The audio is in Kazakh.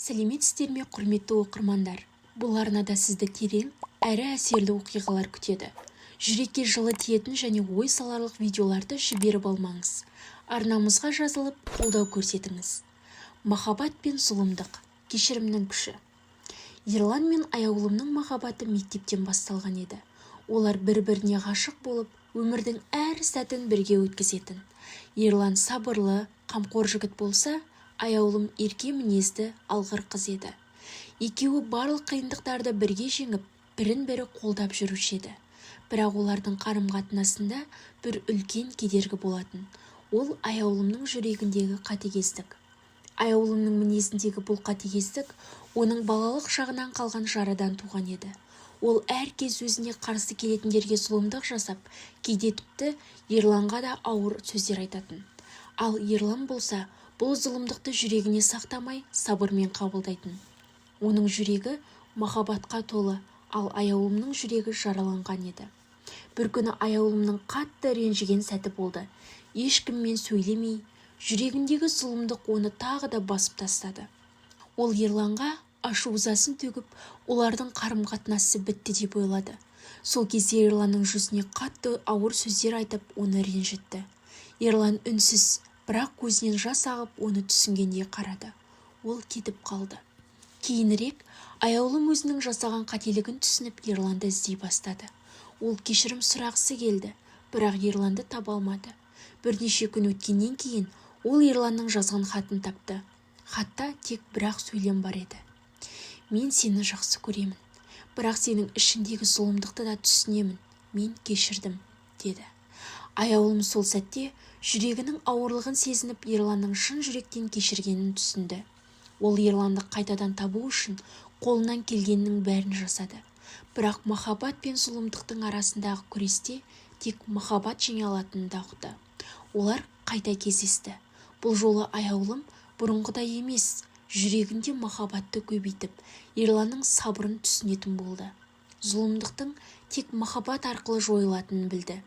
Сәлеметсіздер ме, құрметті оқырмандар! Бұл арнада сізді терең әрі әсерлі оқиғалар күтеді. Жүрекке жылы тиетін және ой саларлық видеоларды жіберіп алмаңыз. Арнамызға жазылып, қолдау көрсетіңіз. Махаббат пен зұлымдық. Кешірімнің күші. Ерлан мен Аяулымның махаббаты мектептен басталған еді. Олар бір-біріне ғашық болып, өмірдің әр сәтін бірге өткізетін. Ерлан сабырлы, қамқор жігіт болса, Аяулым ерке мінезді, алғыр қыз еді. Екеуі барлық қиындықтарды бірге жеңіп, бірін-бірі қолдап жүруші еді. Бірақ олардың қарым-қатынасында бір үлкен кедергі болатын. Ол Аяулымның жүрегіндегі қатыгездік. Аяулымның мінезіндегі бұл қатыгездік оның балалық шағынан қалған жарадан туған еді. Ол әр кез өзіне қарсы келетіндерге зұлымдық жасап, кейде тіпті Ерланға да ауыр сөздер айтатын. Ал Ерлан болса, бұл зұлымдықты жүрегіне сақтамай, сабырмен қабылдайтын. Оның жүрегі махаббатқа толы, ал Аяулымның жүрегі жараланған еді. Бір күні Аяулымның қатты ренжіген сәті болды. Ешкіммен сөйлемей, жүрегіндегі зұлымдық оны тағы да басып тастады. Ол Ерланға ашу-ызасын төгіп, олардың қарым-қатынасы бітті деп ойлады. Сол кезде Ерланның жүзіне қатты ауыр сөздер айтып, оны ренжітті. Ерлан үнсіз, бірақ көзінен жас ағып, оны түсінгендей қарады. Ол кетіп қалды. Кейінірек Аяулым өзінің жасаған қателігін түсініп, Ерланды іздей бастады. Ол кешірім сұрағысы келді, бірақ Ерланды таба алмады. Бірнеше күн өткеннен кейін ол Ерланның жазған хатын тапты. Хатта тек бір-ақ сөйлем бар еді: «Мен сені жақсы көремін, бірақ сенің ішіңдегі зұлымдықты да түсінемін. Мен кешірдім», – деді. Аяулым сол сәтте жүрегінің ауырлығын сезініп, Ерланның шын жүректен кешіргенін түсінді. Ол Ерланды қайтадан табу үшін қолынан келгеннің бәрін жасады. Бірақ махаббат пен зұлымдықтың арасындағы күресте тек махаббат жеңе алатынын да ұқты. Олар қайта кездесті. Бұл жолы Аяулым бұрынғыдай емес, жүрегінде махаббатты көбейтіп, Ерланның сабырын түсінетін болды. Зұлымдықтың тек махаббат арқылы жойылатынын білді.